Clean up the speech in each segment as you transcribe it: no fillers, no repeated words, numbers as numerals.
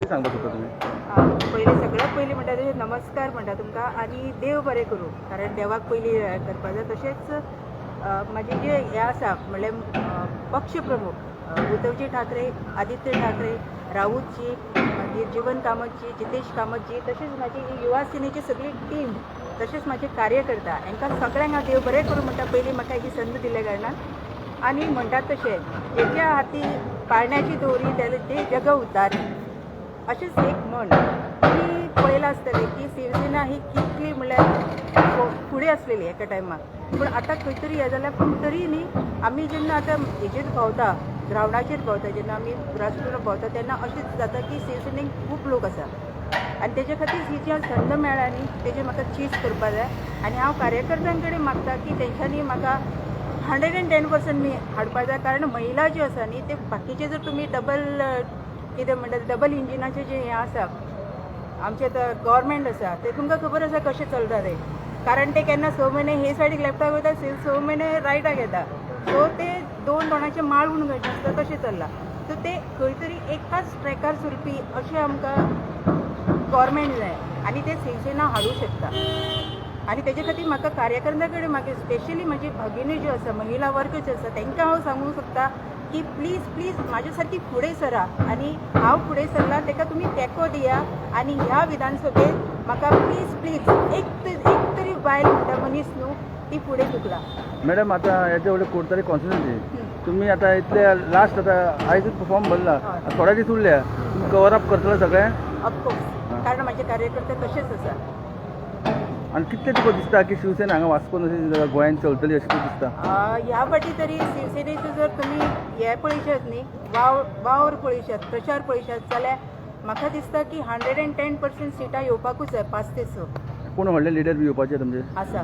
सांगपाक सोदता तुमी? पयलीं सगळ्यात पयलीं म्हणटा तशें नमस्कार म्हणटा तुमकां आनी देव बरें करूं, कारण देवाक पयलीं हें करपा जाय. तशेंच म्हाजे जे हें आसा म्हणल्यार पक्ष प्रमुख उद्धवजी ठाकरे, आदित्य ठाकरे, राऊतजी, मागीर जीवन कामतजी, जितेश कामतजी, तशेंच म्हाजी ही युवा सेनेची सगळी टीम, तशेंच म्हाजे कार्यकर्ता, हांकां सगळ्यांक हांव देव बरें करूं म्हणटा पयलीं म्हाका ही संद दिल्या कारणान. आनी म्हणटात तशें, जेच्या हाती पाळण्याची दोरी तेले ते जग उद्धारी, अशेंच एक म्हण. तुमी पळयलां आसतलें की शिवसेना ही कितली म्हणल्यार फुडें आसलेली एका टायमार, पूण आतां खंय तरी हें जाल्यार. पूण तरी न्ही, आमी जेन्ना आतां हेजेर भोंवता, ग्रावंडाचेर भोंवता, जेन्ना आमी ग्रासरूटार भोंवता, तेन्ना अशेंच जाता की शिवसेनेक खूब लोक आसा आनी तेजे खातीर ही जी संद मेळ्ळ्या न्ही, तेजेर म्हाका चीज करपा जाय. आनी हांव कार्यकर्त्यां कडेन मागता की तेंच्यांनी म्हाका 110% मी हाडपा जाय, कारण महिला ज्यो आसा न्ही, ते बाकीचे जर तुमी डबल कितें म्हणटा, डबल इंजिनाचें जें हें आसा, आमचें आतां गव्हर्मेंट आसा, तें तुमकां खबर आसा कशें चलता तें. कारण ते केन्ना 6 म्हयने हे सायडीक लेफ्टाक वयता, 6 म्हयने रायटाक येता. सो ते दोन तोंडाचें माळ म्हणून कशें आसता तशें चल्लां. सो ते खंय तरी एकाच ट्रॅकार चलपी अशें आमकां गव्हर्मेंट जाय आनी ते शिवसेना हाडूं शकता. आनी तेजे खातीर म्हाका कार्यकर्त्यां कडेन, म्हागे स्पेशली म्हाजी भगिनी ज्यो आसा, महिला वर्ग जे आसा, तांकां हांव सांगूंक सोदता की प्लीज प्लीज म्हाजे सारकी फुडें सरा आनी हांव फुडें सरला ताका तुमी तेंको दिया. आनी ह्या विधानसभेत म्हाका प्लीज प्लीज एक एक तरी बायल म्हणटा मनीस न्हू, ती फुडें धुकला. मॅडम, आता हेचे व्हडले कुडतरी कॉन्स्टिट्युन्सी तुम्ही आता इतले लास्ट, आता आयजूच फॉर्म भरला. थोडे दीस उरल्या, तुम्ही कवर अप करतले सगळें? ऑफकोर्स, कारण म्हाजे कार्यकर्ते तशेंच आसा. आनी कितले तुका दिसता की शिवसेना हांगा वास्कोन अशी गोंयांत चलतली अशें तुका दिसता? ह्या फाटी तरी शिवसेनेचो जर तुमी हे पळयशात न्ही, वावर वावर पळयशात, प्रचार पळयशात जाल्यार म्हाका दिसता की 110% सिटां येवपाकूच जाय, 5 ते 6. कोण व्हडले लिडर बी येवपाचे तुमचे? आसा.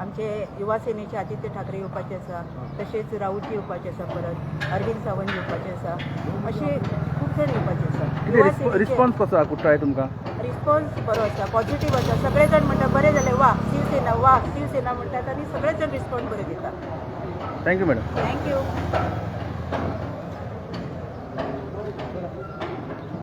आमचे युवा सेनेचे आदित्य ठाकरे येवपाचे आसा, तशेंच राऊत येवपाचे आसा, परत अरविंद सावंत येवपाचे आसा, अशे खूब जाण येवपाचे आसा. युवा कितें सेनेचे रिस्पॉन्स कसो आहा कुठ्ठाळे तुमकां? रिस्पॉन्स बरो आसा, पॉझिटीव आसा. सगळे जाण म्हणटा, बरें जालें, वा शिवसेना, वा शिवसेना म्हणटात आनी सगळे जाण रिस्पॉन्स बरे दिता. Thank you madam. Thank you.